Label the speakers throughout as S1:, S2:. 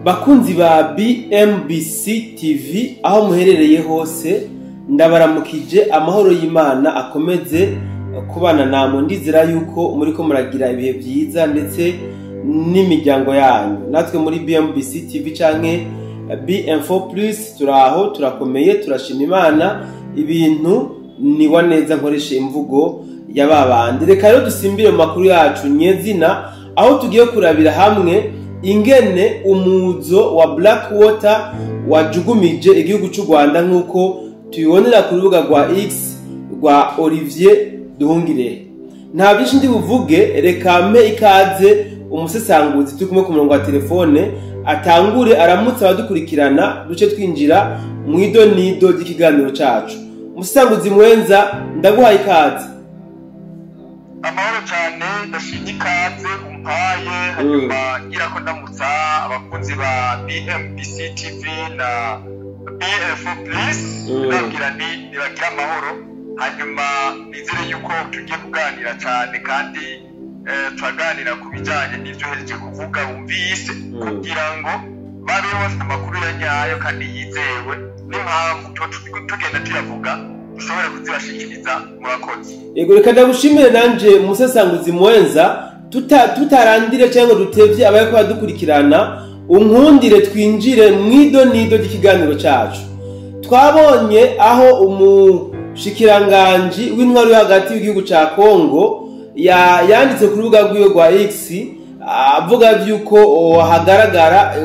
S1: Bakunzi ba BMBC TV, aho muherereye hose, ndabaramukije. Amahoro y'Imana akomeze kubana namwe. Ndizera yuko muriko muragira ibihe byiza ndetse n'imiryango yanyu. Natwe muri BMBC TV canke BM4 Plus turaho, turakomeye, turashima Imana, ibintu niwa neza, nkoresha imvugo ya babandi. Reka rero dusimbire mu makuru yacu nyezina, aho tugiye kurabira hamwe ingene umuzo wa Blackwater wajugumije igihugu cy'u Rwanda, nk'uko tubibonera ku rubuga rwa X rwa Olivier Nduhungirehe. Nta byinshi ndi buvuge, reka mpe ikaze umusesanguzi turi kumwe ku murongo wa telefone, atangure aramutse abadukurikirana, duce twinjira mu ido nido ry'ikiganiro cacu. Umusesanguzi mwenza, ndaguhaye ikaze.
S2: Amahoro cyane, ndashimye ikaze umpaye. Hanyuma ngira ko ndamutsa abakunzi ba BMBC TV na BF Plus, ndabwira nti nibagire amahoro. Hanyuma nizere yuko tugiye kuganira cyane kandi turaganira ku bijyanye n'ibyo uhereje kuvuga wumvise, kugira ngo babe bafite amakuru ya nyayo kandi yizewe, n'impamvu tuba tugenda tuyavuga dushobore kuzibashikiriza. Murakoze.
S1: Yego, reka ndagushimire nanje, umusesanguzi mwenza. Tutarandire cyangwa dutevye abariko badukurikirana, unkundire twinjire mwido nido ry'ikiganiro cacu. Twabonye aho umushikiranganji w'intwaro yo hagati w'igihugu ca Kongo yanditse ku rubuga rwiwe rwa X avuga vyuko hagaragara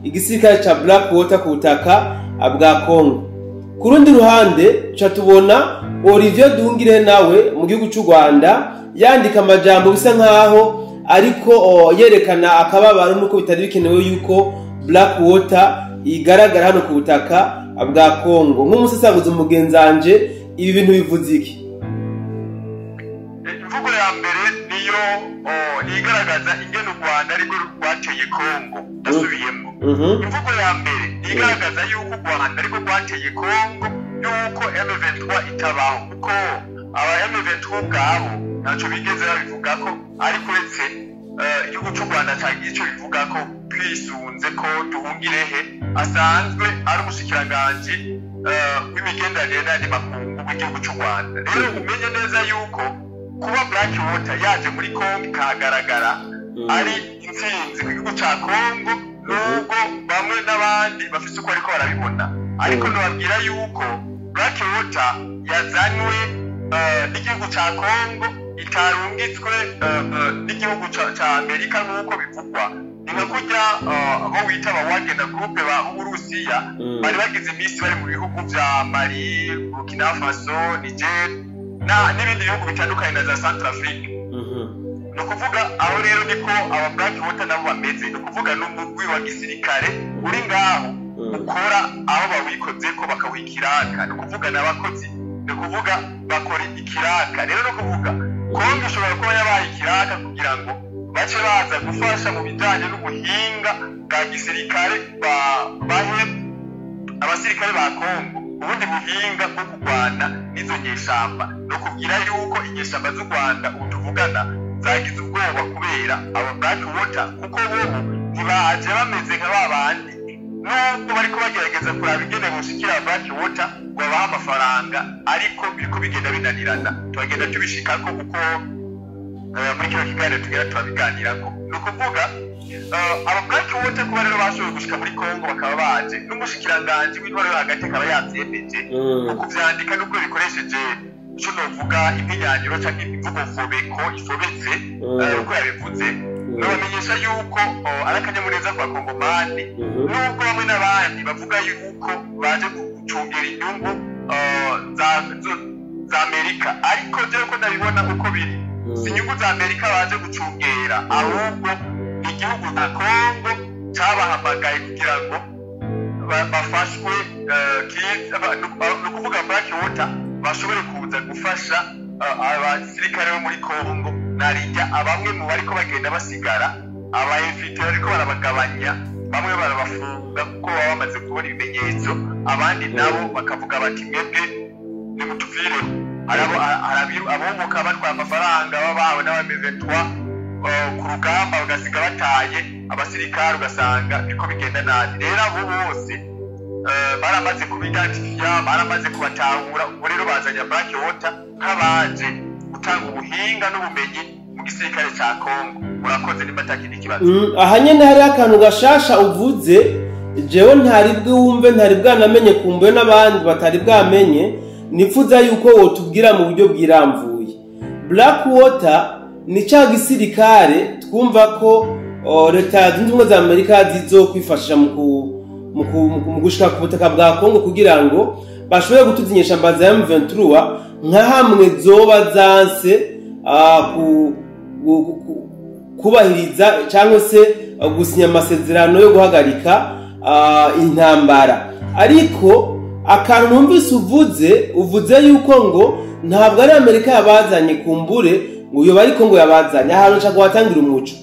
S1: igisirikare ca Blackwater ku butaka bwa Kongo. Ku rundi ruhande ca tubona Olivier Nduhungirehe nawe mu gihugu cy'u Rwanda yandika amajambo bisa nkaho ariko yerekana akababaro nuko bitari bikenewe yuko Blackwater igaragara hano ku butaka bwa Kongo. Nk'umusesanguzi mugenzanje, ibi bintu bivuze iki?
S2: Imvugo ya mbere niyo igaragaza ingene u Rwanda ariko rwateye Kongo. Ndasubiyemo: imvugo ya mbere igaragaza yuko u Rwanda ariko rwateye Kongo, yuko M23 itabaho, kuko aba M23 ubwabo ntacyo bigeze babivugako, ariko uretse igihugu cy'u Rwanda cagiye ico bivugako, twisunze ko Nduhungirehe asanzwe ari umushikiranganji w'imigenderanire n'ayandi makungu w'igihugu cy'u Rwanda. Rero umenye neza yuko kuba Blackwater yaje muri Kongo ikahagaragara ari intsinzi ku gihugu ca Kongo, nubwo bamwe n'abandi bafise uko bariko barabibona. Ariko nobabwira yuko Blackwater yazanywe n'igihugu ca Kongo, itarungitswe n'igihugu ca Amerika nk'uko bivugwa. Ni nka kurya abo wita aba Wagner Group ba Uburusiya bari bagize iminsi bari mu bihugu vya Mali, Burkina Faso, Niger na n'ibindi bihugu bitandukanye na za Centrafrique. Ni ukuvuga aho rero niko aba Blackwater nabo bameze. Ni ukuvuga n'umugwi wa gisirikare uri ngaho ukora aho bawikoze ko bakawuha ikiraka. Ni ukuvuga n'abakozi, ni ukuvuga bakora ikiraka. Rero ni ukuvuga Kongo ishobora kuba yabaye ikiraka kugira ngo bace baza gufasha mu bijyanye n'ubuhinga bwa gisirikare, bahe abasirikare ba Kongo ubundi buhinga bwo kurwana n'izo nyeshamba. No kubwira yuko inyeshamba z'u Rwanda ubu tuvugana zagize ubwoba kubera aba Blackwater, kuko bobo ntibaje bameze nka ba bandi, nubwo bariko bagerageza kuraba ingene boshikira Blackwater ngo babahe amafaranga, ariko biriko bigenda binanirana. Turagenda tubishikako kuko muri kino kiganiro tugenda turabiganirako. Ni ukuvuga aba Blackwater kuba rero bashoboye gushika muri Kongo, bakaba baje n'umushikiranganji w'intwaro yo hagati akaba yavyemeje mu kuvyandika, nubwo bikoresheje ico novuga impinyanyiro canke imvugo mfobeko ifobetse, uko yabivuze. Nobamenyesha yuko ari akanyamuneza ku Bakongomani, nubwo bamwe n'abandi bavuga yuko baje gucungera inyungu za Amerika. Ariko jewe ko ndabibona uko biri, si inyungu za Amerika baje gucungera, ahubwo ni igihugu nka Kongo cabahamagaye kugira ngo bafashwe, ni ukuvuga Blackwater bashobore kuza gufasha abasirikare bo muri Kongo. Narijya abamwe mu bariko bagenda basigara aba infiltrés bariko barabagabanya, bamwe barabafunga kuko baba bamaze kubona ibimenyetso, abandi nabo bakavuga bati: "Mwebwe nimutuvireho." Hari abomoka batwaye amafaranga baba bahawe n'aba M23 ku rugamba, bagasiga bataye. Abasirikare ugasanga niko bigenda nabi. Rero abo bose baramaze kubidantifiya, baramaze kubatahura. Ubu rero bazanye Black Water nk'abaje gutanga ubuhinga n'ubumenyi mu gisirikare ca Kongo. Murakoze, nimba atakindi kibazo.
S1: Aha nyene hariho akantu gashasha uvuze, jewe ntari bwumve, ntari bwanamenye, kumbuye n'abandi batari bwamenye. Nifuza yuko wotubwira mu buryo bwiramvuye. Black Water ni ca gisirikare twumva ko Leta Zunze Ubumwe za Amerika zizokwifashisha mu gushika ku butaka bwa Kongo kugira ngo bashobore gutuza inyeshamba za M23, nka hamwe zoba zanse kubahiriza cyangwa se gusinya amasezerano yo guhagarika intambara. Ariko akantu numvise uvuze yuko ngo ntabwo ari Amerika yabazanye, kumbure ngo yoba ari Kongo yabazanye. Ahantu nshaka guhatangira umuco.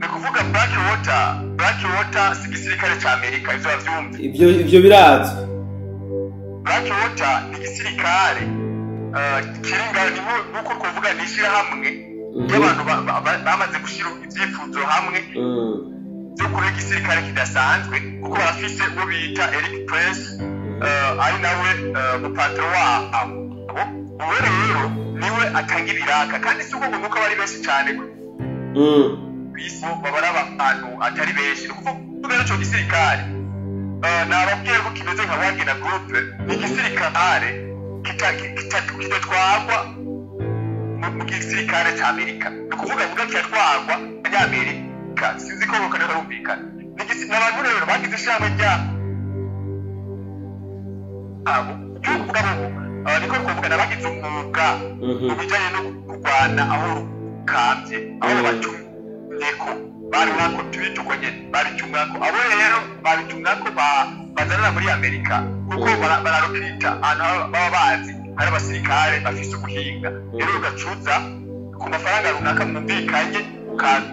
S2: Ni kuvuga Black Water, Black Water si igisirikare ca Amerika, ivyo bavyumve.
S1: Ivyo birazwi.
S2: Black Water ni igisirikare kiri ngaho, ni nkuko twavuga ni ishyirahamwe ry'abantu bamaze gushyira ibyifuzo hamwe byo kuba igisirikare kidasanzwe, kuko barafise uwo bita Eric Prince, ari nawe mupatro wabo. Uwo rero niwe atanga ibiraka, kandi si uko ngo nuko bari benshi cyane ku isi, baba ari abantu atari benshi. Ni ukuvuga rero ico gisirikare, nababwiye ko kimeze nka Wagner Group, ni igisirikare kidatwarwa mu gisirikare ca Amerika. Ni ukuvuga vuga kiratwarwa abanyamerika, sinzi ko bakana barumvikana. Ni abantu rero bagize ishirahamwe ryabo ryo kuvuga bo, niko kuvuga n'abagize umwuga mu bijanye no kurwana aho rukambye, aho batumyeko bari nako tubituko nyene babitumwako. Abo rero babitumwako bazanana muri Amerika, kuko bararukita ahantu baba bazi hari abasirikare bafise ubuhinga. Rero ugacuza ku mafaranga runaka mwumvikanye, ukaza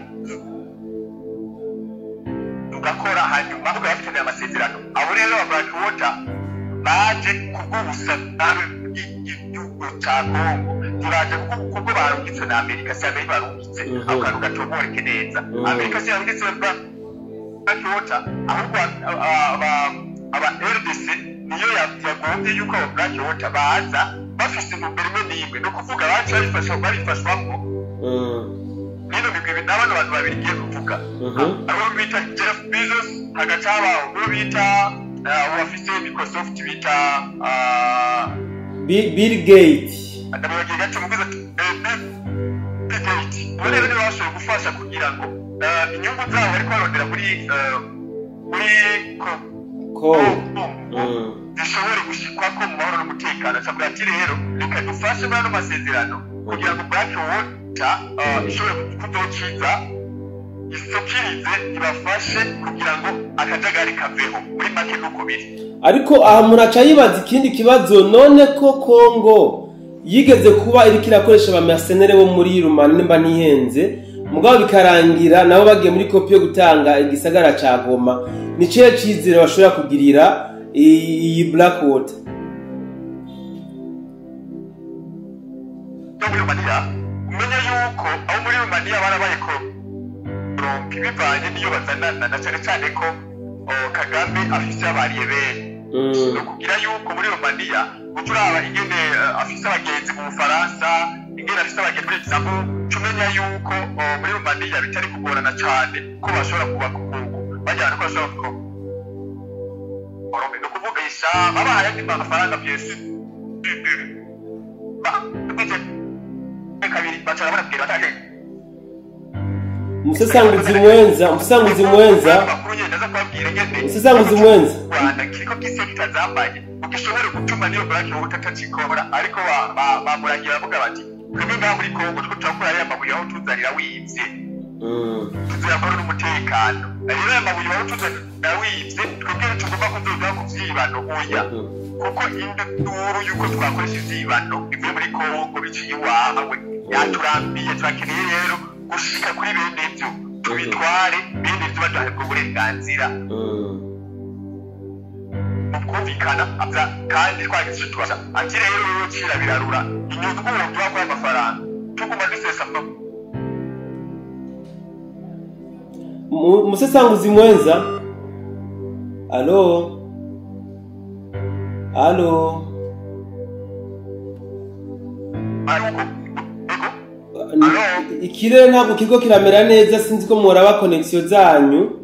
S2: ugakora, hanyuma mugaba amasezerano. Abo rero ba Black Water baje kubw'ubusabe bw'igihugu ca Kongo, ntibaje kuko barungitswe na Amerika. Si Amerika barungitse, ako kantu gatomoreke neza. Amerika si yarungitse Black Water, ahubwo aba RDC niyo yagombye yuko abo Black Water baza bafise intumbero imwe n'imwe. Ni ukuvuga baca babifashwamwo nino migwi n'abano bantu babiri ngiye kuvuga, abo bita Jeff Bezos, hagaca habaho n'uwo bita uwafise Microsoft bita
S1: Bill Gates.
S2: Ndabagiye gato mugize Bill Gates. Ubu rero nibo bashoboye gufasha kugira ngo inyungu zabo bariko barondera muri
S1: Kongo
S2: zishobore gushikwako mu mahoro n'umutekano. Acavuga ati rero reka dufashe muri ano masezerano kugira ngo Black Water ishobore kuzociza isukirize, ibafashe kugira ngo akajagari kaveho. Muri make nuko biri.
S1: Ariko aha umuntu aca yibaza ikindi kibazo: none ko Kongo yigeze kuba iriko irakoresha ba mercenaires bo muri Rumani, nimba nihenze, mugabo bikarangira nabo bagiye muri kopi yo gutanga igisagara ca Goma, ni cihe cizere bashobora kugirira iyi Black Water?
S2: Yo muri Rumaniya, umenye yuko abo muri Rumaniya barabaye corrompus bivanye n'iyo bazanana, na cane cane ko Kagame afise abariye benshi. Ni ukugira yuko muri Romania uca uraba ingene afise abagenzi mu Bufaransa, ingene afise abagenzi muri Luxembourg, uca umenya yuko muri Romania bitari kugorana cane ko bashobora kubaka ukungu bajyana, ko bashobora kuba. Ni ukuvuga isha babahaye andi mafaranga byose kabiri baca barabwira batake.
S1: Umusesanguzi mwenza, umusesanguzi mwenza,
S2: Amakuru nyene ndaza kubabwira ingene
S1: umusesanguzi mwenza.
S2: Rwanda kiriko gisegita zambaye ugishobore gutuma niyo Black Water atacikora, ariko bamuragira bavuga bati twebwe ngaha muri Kongo turiko turakora ariya mabuye aho tuzanira wivye, tuzayakora n'umutekano. Rero aya mabuye aho tuzanira wivye, twebwe tugomba kuzoza ku vyibano oya, kuko induru yuko twakoresha ivyibano bivuye muri Kongo biciye iwawe yaturambiye. Turakeneye rero gushika kuri bene ivyo, tubitware bene ivyo baduhaye ubwo burenganzira mu kumvikana aza, kandi twagize ico tubasha. Ati rero rero cira birarura inyungu duha kuri amafaranga tuguma dusesa.
S1: Musesanguzi mwenza, allo, allo?
S2: Ego.
S1: Ikirere ntabwo kiriko kiramera neza, sinzi ko mworaba connexion zanyu.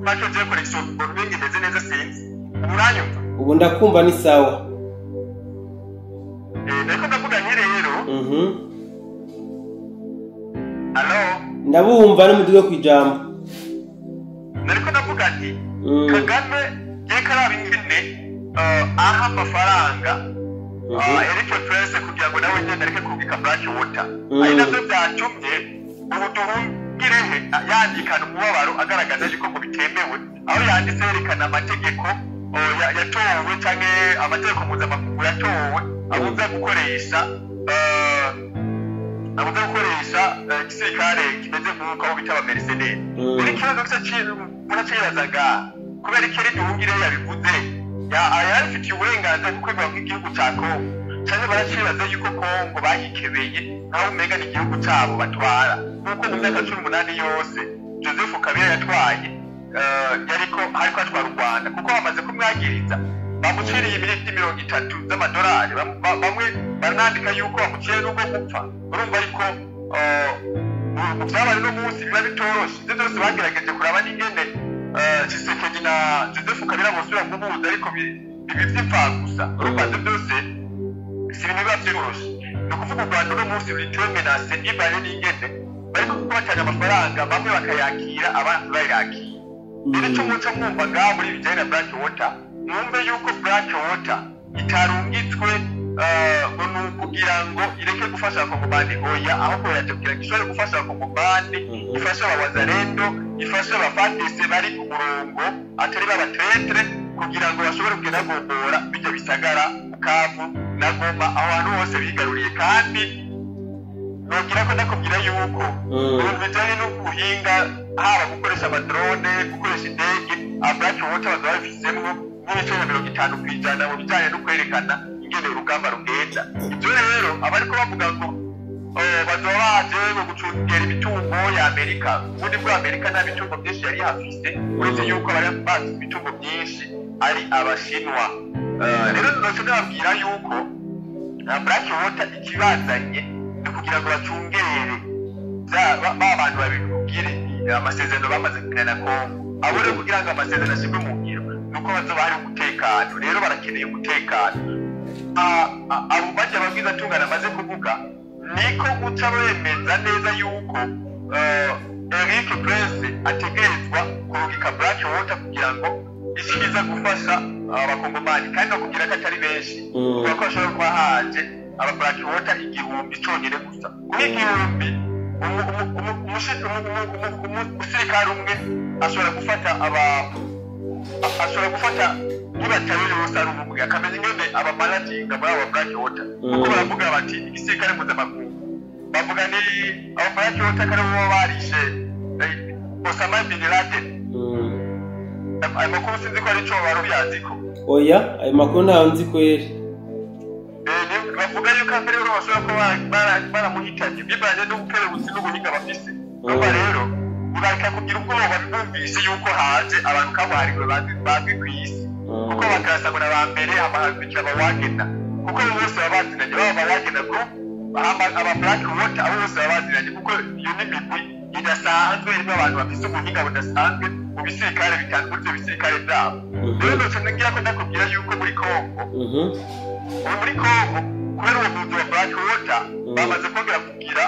S2: Make je connexion urubenga imeze neza, sinzi. Uranyumva?
S1: Ubu ndakumva, ni sawa.
S2: Nariko ndavuga nti rero. Allo?
S1: Ndabumva, n'umuduge kwijambo.
S2: Nariko ndavuga nti Kagame yeriko araba ingene aha amafaranga Eric Prince kugira ngo nawe nyene areke kubika Black Water. Ari navyo vyatumye ubu Duhungirehe yandikana umubabaro, agaragaza yuko ngo bitemewe, aho yanditse yerekana amategeko yatowe canke amategeko mpuzamakungu yatowe abuza gukoresha igisirikare kimeze nk'uko abo bita aba mercenaires. Rero ikibazo gisa muracibazaga, kubera iki Eric Nduhungirehe yabivuze? Yarabifitiye uburenganzira bwo kwegura nk'igihugu ca Kongo, canke baracibaza yuko Kongo bayikebeye nkaho umenga ni igihugu cabo batwara, nk'uko mu myaka 18 yose Joseph Kabila yatwaye, yariko hariko atwara u Rwanda, kuko bamaze kumwagiriza, bamuciriye imiriti 30 z'amadolari. Bamwe baranandika yuko bamuciye n'ubwo gupfa. Urumva yuko mu vyabaye uno munsi biba bitoroshe. Ivyo vyose bagerageje kuraba n'ingene Tshisekedi na Joseph Kabila bosubira guhuza, ariko bibi vy'imfagusa. Urumva ivyo byose si ibintu biba vyoroshe. Ni ukuvuga u Rwanda uno munsi ruri très menacé bivanye n'ingene bariko batanga amafaranga, bamwe bakayakira, abandi bayakira. Rero icyo muca mwumva ngaha muri bijyanye na Black Water, mwumve yuko Black Water itarungitswe ngo ni ukugira ngo ireke gufasha abakongomani. Oya, ahubwo yaje kugira ngo ishobore gufasha abakongomani, ifashe abawazalendo, ifashe abafadese bari ku murongo, atari baba traîtres, kugira ngo bashobore kugenda gombora bijya bisagara Bukavu na Goma, aho hantu hose bigaruriye. Kandi nogira ko ndakubwira yuko ibintu bijyanye n'ubuhinga, haba gukoresha ama drone, gukoresha indege, Black Water bazaba babifisemwo nk'ibice nka 50% mu bijyanye no kwerekana ingene urugamba rugenda. Ibyo rero abariko bavuga ngo bazoba baje ngo gucungera imitungo ya Amerika, ubundi bwa Amerika nta mitungo myinshi yari ihafise, uretse yuko bari bazi imitungo myinshi ari Abashinwa. Rero noco ndababwira yuko Black Water ikibazanye ni kugira ngo bacungere ba bantu babibwire amasezerano bamaze kugirana na Kongo. Abo rero, kugira ngo amasezerano ashyirwe mu ngiro, nuko bazoba hari umutekano. Rero barakeneye umutekano. Abo bajya babwiza tungana amaze kuvuga, niko guca bemeza neza yuko Eric Prince ategerezwa kurungika Black Water kugira ngo ishiza gufasha abakongomani, kandi no kugira ko atari benshi, kubera ko hashobora kuba haje aba Black Water 1000 conyine gusa. Kuri 1000, umusirikare umwe ashobora gufata nibatari bose ari umwe, akamenya ingene abamanaginga muri abo Black Water, kuko baravuga bati igisirikare mpuzamakungu, bavuga ni abo Black Water ko aribo baba barishe Osama bin Laden. Ayo makuru sinzi ko ari co wari ubiyaziko.
S1: Oya, ayo makuru ntayo nzi kweri.
S2: Bavuga yuko mbere rero bashobora kuba baramuhitanye bivanye n'ubukerebutsi n'ubuhinga bafise. Urumva rero urareka kugira ubwoba bumvise yuko haje abantu kabuhariwe bazwi ku isi, kuko bakasangwa na ba mbere hamahakurikira abawagena, kuko abo bose baba bazinanye, baba abawagena group, aba Black Water, abo bose baba bazinanye, kuko iyo ni imigwi idasanzwe irimo abantu bafise ubuhinga budasanzwe mu bisirikare bitandukanye, muri ivyo bisirikare vyabo. Rero noco ngira ko ndakubwira yuko muri Kongo, ubu muri Kongo, kubera uwo muzi wa Black Water, bamaze kongera kugira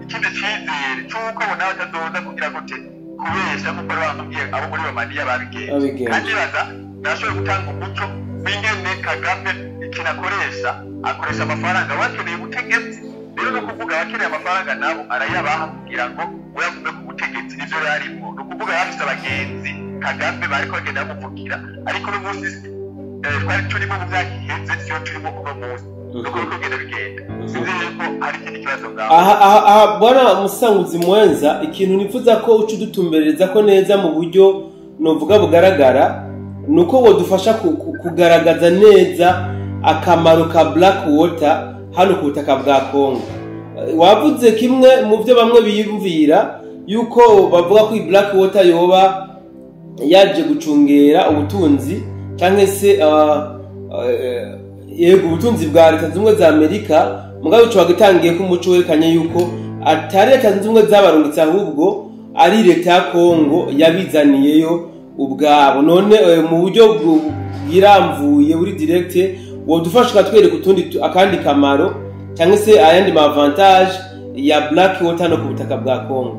S2: ikindi cizere c'uko bo nawe batazoza kugira gute, kubesha nkuko bari bamubwiye abo muri Romaniya babigenje.
S1: Babigenje.
S2: Kandi baza nashoboye gutanga umuco w'ingene Kagame ikintu akoresha, akoresha amafaranga. Bakeneye ubutegetsi. Rero no kuvuga abakeneye amafaranga nabo arayabaha kugira ngo uyagume ku butegetsi. Nivyo yarimwo, ni ukuvuga yafise abagenzi Kagame bariko bagenda bamuvugira, ariko uno munsi twari turimo mu myaka iheze siyo turimo uno munsi, nuko biriko bigenda bigenda. Sinzi rero ko hari ikindi kibazo ngaho.
S1: Aha bwana musanguzi mwenza, ikintu nifuza ko uca udutumberereza ko neza mu buryo novuga bugaragara, ni uko wodufasha kugaragaza neza akamaro ka Black Water hano ku butaka bwa Kongo. Wavuze kimwe mu byo bamwe biyumvira, yuko bavuga ko Black Water yoba yaje gucungera ubutunzi cyangwa se yego ubutunzi bwa Leta Zunze Ubumwe za Amerika. Mugabo ico wagitangiye ko umuco werekanye yuko atari Leta Zunze Ubumwe zabarungitse, ahubwo ari leta ya Kongo yabizaniyeyo ubwabo. None mu buryo bwiramvuye buri direct, wodufasha ukatwereka utundi akandi kamaro cyangwa se ayandi ma avantage ya Black Water no ku butaka bwa Kongo?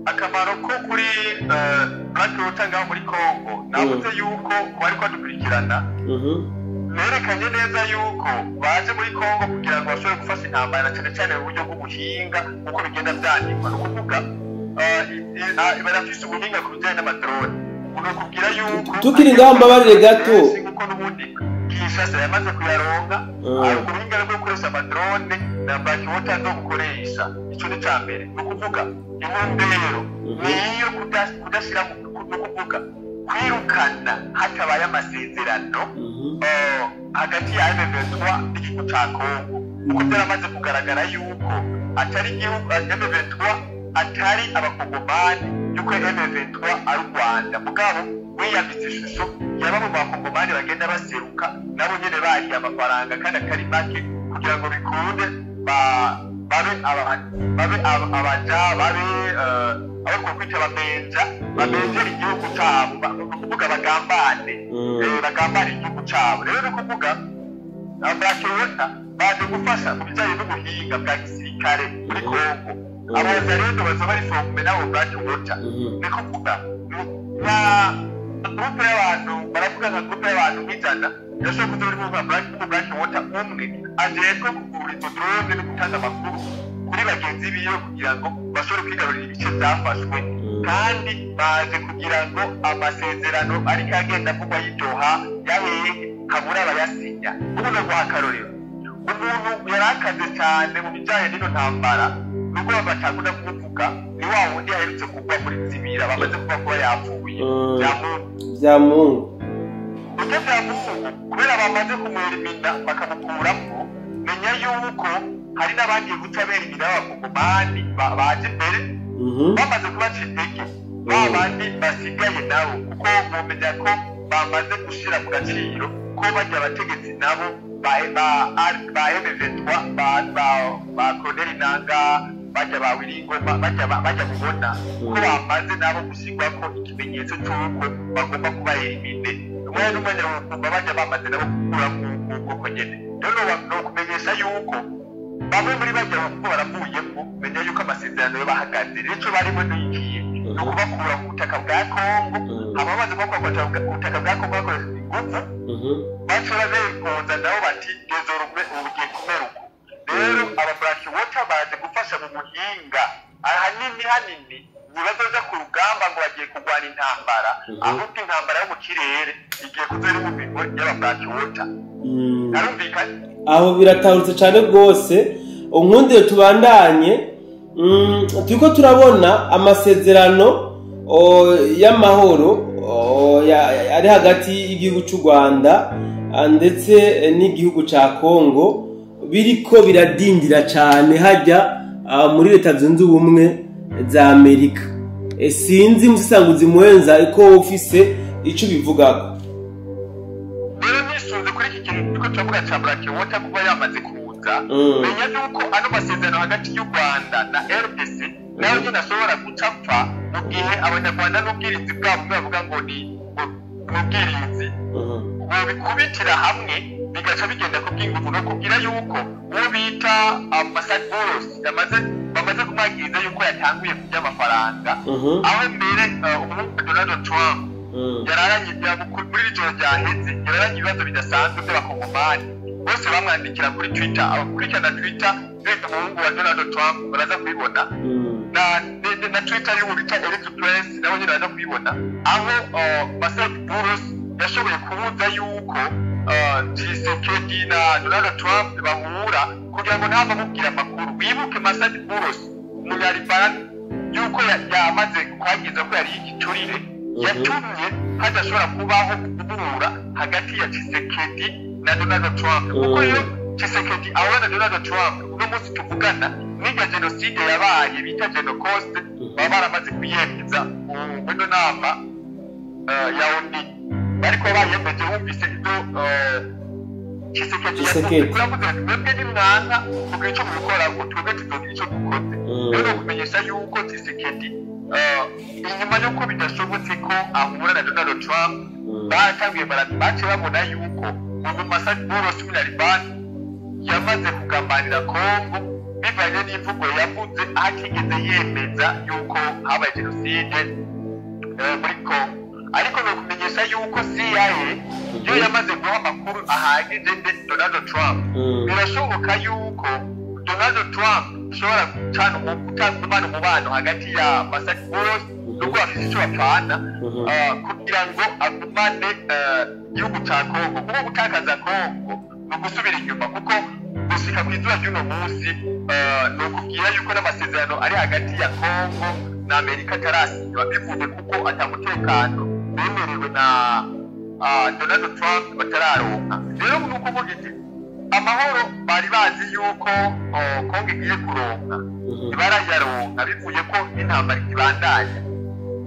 S2: Akamaro ko kuri Black Water ngaho muri Kongo, navuze yuko bari kwadukurikirana, nerekanye neza yuko baje muri Kongo kugira ngo bashobore gufasha intambara, cyane cyane mu buryo bw'ubuhinga, uko bigenda byandikwa. Ni ukuvuga barafise ubuhinga ku bijyanye n'amadrone. Ni ukubwira yuko
S1: Tukiri ngaho, mbabarire gato.
S2: Kuko n'ubundi Kinshasa yamaze kuyaronka ubuhinga bwo gukoresha amadrone na Black Water no gukoresha. Icyo ni icya mbere. Ni ukuvuga intumbero niyo kudashyira, ni ukuvuga kwirukana hatabaye amasezerano hagati ya M23 n'igihugu ca Kongo, kuko byaramaze kugaragara yuko atari igihugu M23, atari abakongomani, yuko M23 ari u Rwanda. Mugabo wiyambitse ishusho ya bamwe mu bakongomani bagenda baseruka, nabo nyene bariye amafaranga kandi atari make, kugira ngo bikunde babe abaja, babe abo twokwita abamenja, bamenjera igihugu cabo, ni ukuvuga bagambane, bagambane igihugu cabo. Rero ni ukuvuga Black Water baje gufasha mu bijyanye n'ubuhinga bwa gisirikare muri Kongo. Aboza rero baza bari formés nabo Black Water. Ni kuvuga nka groupe y'abantu, baravuga nka groupe y'abantu nk'ijana yashobora kuza bari muri Black Water, umwe ajejwe kugura izo drone no gutanga amakuru kuri bagenzi biwe kugira ngo bashobore kwigarurira ibice byafashwe. Kandi baje kugira ngo amasezerano ariko agenda avugwa y'i Doha yahehe habura abayasinya. Ubu no guha akarorero, umuntu yari akaze cyane mu bijyanye n'ino ntambara, nubwo batakunda kumuvuga, ni wa wundi yaherutse kugwa muri Zibira, bamaze kuba kuba yapfuye, Byamungu.
S1: Byamungu.
S2: Buryo Byamungu, kubera bamaze kumwerimina bakamukuramo, menya yuko hari n'abandi guca berimina b'abakongomani baje imbere, bamaze kubaca intege ba bandi basigaye nabo, kuko mumenya ko bamaze gushira mu gaciro ko bajya abategetsi nabo ba M23, ba Colonel Nanga, bajya ba Wiringoma, bajya mubona ko bamaze nabo gushyirwako ikimenyetso cy'uko bagomba kuba éliminés. Umwanya n'umwanya bakumva bajya bamaze nabo gukura mu bwoko nyene. Rero ni ukumenyesha yuko bamwe muri bajya kuko baravuyemo, menya yuko amasezerano yo bahagaze. Rero icyo barimo ni ikiye? Ni ukubakura ku butaka bwa Kongo. Abamaze kubakura ku butaka bwa Kongo bakoresheje ingufu, baca babekoza nabo bati désormais ubu bugiye kumera uko. Rero aba Black Water baje gufasha mu buhinga ahanini hanini. Ntibazoja ku rugamba ngo bagiye kurwana intambara, ahubwo intambara yo mu kirere igiye kuza iri mu minwe y'aba Black Water. Arumvikanye?
S1: Aho biratahutse cyane rwose. Unkundire tubandanye. Turiko turabona amasezerano y'amahoro ari hagati y'igihugu cy'u Rwanda ndetse n'igihugu ca Kongo biriko biradindira cyane hajya muri Leta Zunze Ubumwe za Amerika. Sinzi musanguzi mwenza ko ufise ico bivugako.
S2: Rero nisunze kuri iki kintu turiko turavuga ca Black Water kuba yamaze kuza, menya yuko ano masezerano hagati y'u Rwanda na RDC nayo nyine ashobora guca apfa mu gihe abanyarwanda n'ubwirinzi bwabo bavuga ngo ni ubwirinzi bobikubitira hamwe, bigaca bigenda ku bw'ingufu. No kubwira yuko uwo bita Massad Boulos bamaze kumwagiriza yuko yatanguye kurya amafaranga, aho mbere umuhungu Donald Trump yararanye muri iri joro ryaheze, yararanye ibibazo bidasanzwe by'abakongomani bose bamwandikira kuri Twitter. Abakurikirana Twitter bita umuhungu wa Donald Trump baraza kubibona, na Twitter y'ubu bita Eric Prince nawe nyine baraza kubibona, aho Massad Boulos yashoboye kubuza yuko Tshisekedi na Donald Trump bahura kugira ngo ntava amubwira amakuru. Wibuke Massad Boulos, umunyalibani, yuko yamaze kwagiza ko yari igiturire, yatumye hadashobora kubaho guhura hagati ya Tshisekedi na Donald Trump, kuko iyo Tshisekedi ahura na Donald Trump, uno munsi tuvugana n'irya jenoside yabaye bita Genocost baba baramaze kuyemeza mu ino nama ya ONU, bariko bayemeje. Wumvise ibyo Tshisekedi
S1: Tshisekedi.
S2: yavuze, ati mwebwe nimwanka kugira ico mubikora ngo twebwe tuzogira ico dukoze. Rero kumenyesha yuko Tshisekedi, inyuma y'uko bidashobotse ko ahura na Donald Trump, batangiye baciye babona yuko ubu Massad Boulos w'Umunyalibani yamaze kugambanira Kongo bivanye n'imvugo yavuze, atigeze yemeza yuko habaye jenoside muri Kongo. Ariko ni ukumenyesha yuko CIA yo yamaze guha amakuru ahagije Donald Trump. Birashoboka yuko Donald Trump ashobora gucana gutanga umubano hagati ya Massad Boulos nubwo bafise ico bapfana, kugira ngo agumane igihugu ca Kongo, kuko gutakaza Kongo ni ugusubira inyuma, kuko gushika kw'izuba ry'uno munsi ni ukubwira yuko n'amasezerano ari hagati ya Kongo na Amerika atarasinywa, bivuye kuko ata mutekano bemerewe na Donald Trump batararonka. Rero ni ukuvuga iki? Amahoro bari bazi yuko Kongo igiye kuronka ntibarayaronka, bivuye ko intambara ikibandanya.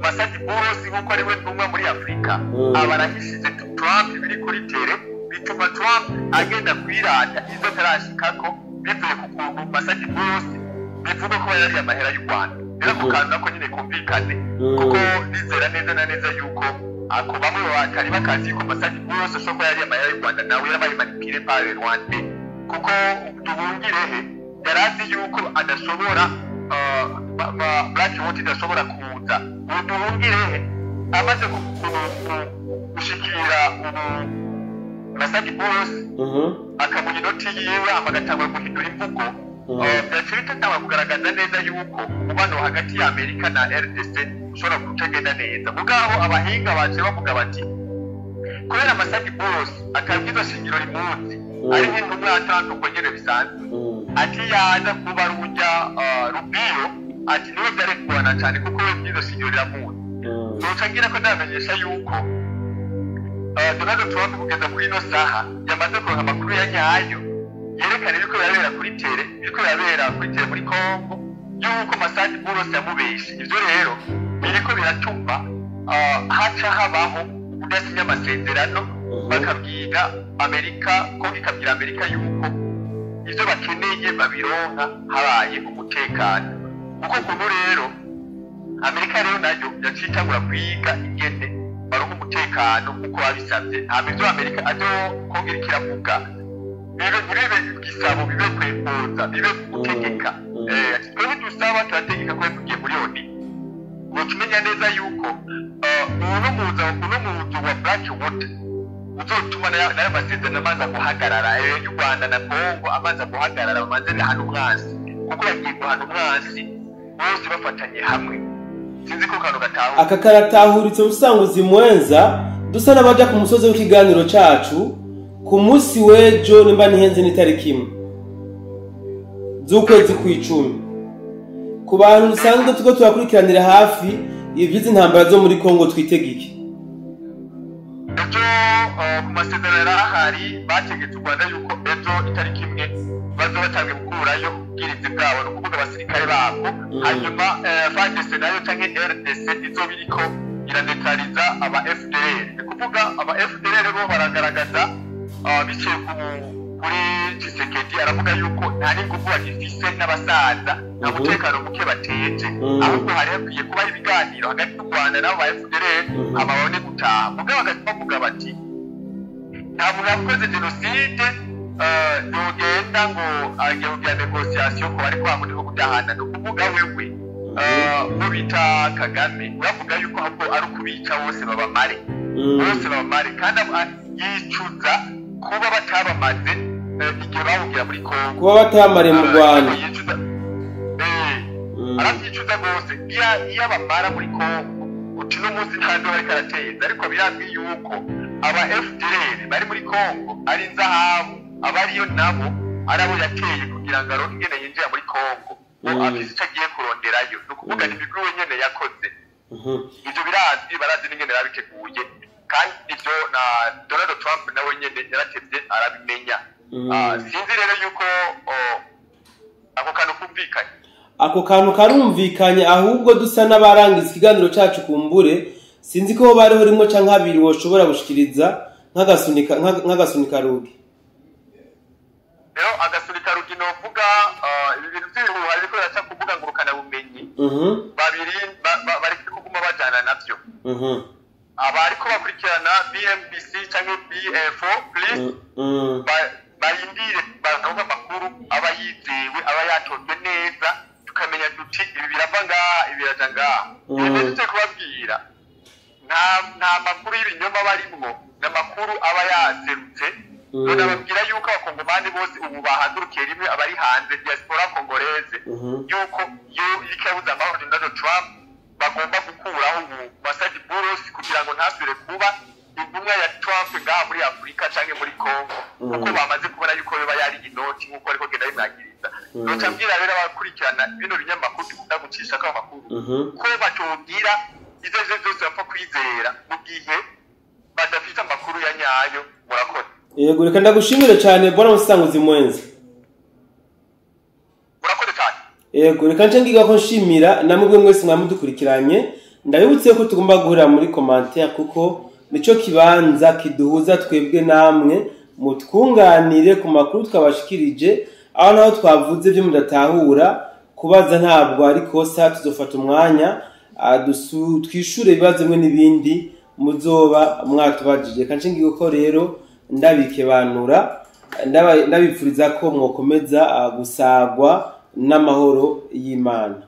S2: Massad Boulos, nk'uko ari we ntumwa muri Afurika, aba arahishije Trump biri kuri terrain, bituma Trump agenda kwirata izo atarashikako, bivuye ku kuntu Massad Boulos bivuga ko yariye amahera y'u Rwanda. Rero ako kantu nako nyine kumvikane, kuko nizera neza na neza yuko ako bamwe batari bakazi yuko Massad Boulos ashobora kuba yariye amahera y'u Rwanda, nawe yarabaye manipulé par les Rwandais, kuko Nduhungirehe yari azi yuko adashobora Black Water idashobora kuza. Ubu Nduhungirehe amaze gushikira ubu Massad Boulos, akamuha inoti yiwe, agatangura guhindura imvugo, byaciye bitangura kugaragaza neza yuko umubano hagati ya Amerika na RDC ushobora kutagenda neza. Mugabo abahinga baciye bavuga bati kubera Massad Boulos atabwiza shingiro rimuzi, ari nk'intumwa ya Trump uko nyene bisanzwe, ati yaza kuba rujya Rubio, ati niwe byari kugorana cyane kuko we bwiza shingiro riramuzi. Nuca ngira ko ndamenyesha yuko Donald Trump kugeza kuri ino saha yamaze kuronka amakuru ya nyayo yerekana ibiriko birabera kuri terrain, ibiriko birabera kuri terrain muri Congo, yuko Massad Boulos yamubeshe. Ivyo rero biriko biratuma haca habaho kudasinya amasezerano, bakabwira Amerika, Kongo ikabwira Amerika yuko ivyo bakeneye babironka habaye umutekano. Kuko kuntu rero Amerika rero nayo yaciye itangura kwiga ingene baronka umutekano kuko babisabye. Hama ivyo Amerika azo Kongo iriko iravuga bibe, ntibibe igisabo, bibe kwempoza, bibe gutegeka. Ati twebwe dusaba, turategeka ko tugiye muri ONU. Uca umenya neza yuko uno muzo wa Black Water uzotuma nayo masezerano amaze guhagarara y'u Rwanda na Congo, amaze guhagarara, bamaze bihana umwansi, kuko bagiye guhana umwansi bose bafatanye hamwe. Sinzi ko kantu gatahuka.
S1: Aka karatahuritse. Ubusanguzi mwenza, dusa n'abaja ku musozi w'ikiganiro cacu. Ku munsi w'ejo, nimba ntihenze, n'itariki 1 z'ukwezi kw'icumi, ku bantu dusanzwe turiko turakurikiranira hafi ivy'izi ntambara zo muri Kongo, twitega iki?
S2: Ejo ku masezerano yari ahari, bategetse u Rwanda yuko ejo itariki 1 bazoba batangiye gukurayo ubwirinzi bwabo, ni ukuvuga abasirikare babo. Hanyuma FARDC nayo canke RDC izoba iriko iraneutraliza aba FDLR. Ni kuvuga aba FDLR bo baragaragaza, biciye kuri Tshisekedi, aravuga yuko nta n'inguvu bagifise n'abasaza, nta mutekano muke bateje, ahubwo hari hakwiye kubaho ibiganiro hagati y'u Rwanda n'abo ba FDLR, hama babone gutaha. Mugabo bagaca bavuga bati nta muntu yakoze jenoside yogenda ngo agiye kugira négociation ko bari kwa ko kudahana. Ni ukuvuga wewe uwo bita Kagame uravuga yuko ahubwo ari ukubica bose babamare, bose babamare, kandi yicuza kuba batabamaze igihe bahungira muri Kongo.
S1: Kuba batamariye mu Rwanda.
S2: Yicuza, aravyicuza rwose. Iyo abamara muri Kongo, uti no munsi nta ndo bariko arateza. Ariko birazwi yuko aba FDLR bari muri Kongo ari inzahabu, abariyo nabo ari abo yateye kugira ngo aronke ingene yinjira muri Kongo, ngo afise ico agiye kuronderayo. Ni ukuvuga ni imigwi wenyene yakoze. Ivyo birazwi, barazi n'ingene babiteguye, kandi ivyo na Donald Trump nawe nyene yaratevye arabimenya. Sinzi rero yuko ako kantu kumvikanye.
S1: Ako kantu karumvikanye, ahubwo dusa n'abarangiza ikiganiro cacu, kumbure sinzi ko bariho rimwe canke habiri woshobora gushikiriza nk'agasunika rugi.
S2: Rero agasunika rugi novuga, ibi bintu vy'ibihuha biriko biraca ku mbuga ngurukanabumenyi, babiri bareke kuguma bajana navyo. Abariko bakurikirana BMBC canke BF4 please, barindire baronke amakuru aba yizewe, aba yatojwe neza, tukamenya duti ibi birava ngaha, ibi biraja ngaha. Ibi ndetse kubabwira nta makuru y'ibinyoma barimwo, ni amakuru aba yaserutse. None ababwira yuko abakongomani bose ubu bahagurukiye rimwe, abari hanze, diaspora congolaise, yuko iyo iriko irabuza amahoro Donald Trump, bagomba gukuraho ubu Masadi Buros kugira ngo ntasubire kuba intumwa ya Trump ngaha muri Afurika canke muri Congo, kuko bamaze kubona yuko yoba yari inoti nk'uko ariko genda bimwagiriza. Noca mbwira rero abakurikirana bino binyamakuru dukunda gucishako amakuru ko batubwira ivyo arivyo vyose bapfa kwizera mu gihe badafite amakuru ya nyayo. Murakoze.
S1: Yego, reka ndagushimire cyane, bwana Musanguzi Mwenzi.
S2: Murakoze cyane.
S1: Yego, reka nce ngiga ko nshimira namwe mwese mwamudukurikiranye. Ndabibutse ko tugomba guhurira muri commentaire, kuko nico kibanza kiduhuza twebwe namwe, mutwunganire ku makuru twabashikirije, aho naho twavuze byo mudatahura. Kubaza ntabwo ari kosa, tuzofata umwanya twishure ibibazo bimwe n'ibindi muzoba mwatubajije. Reka nce ngiga ko rero ndabikebanura, ndabipfuriza ko mwokomeza gusagwa n'amahoro y'Imana.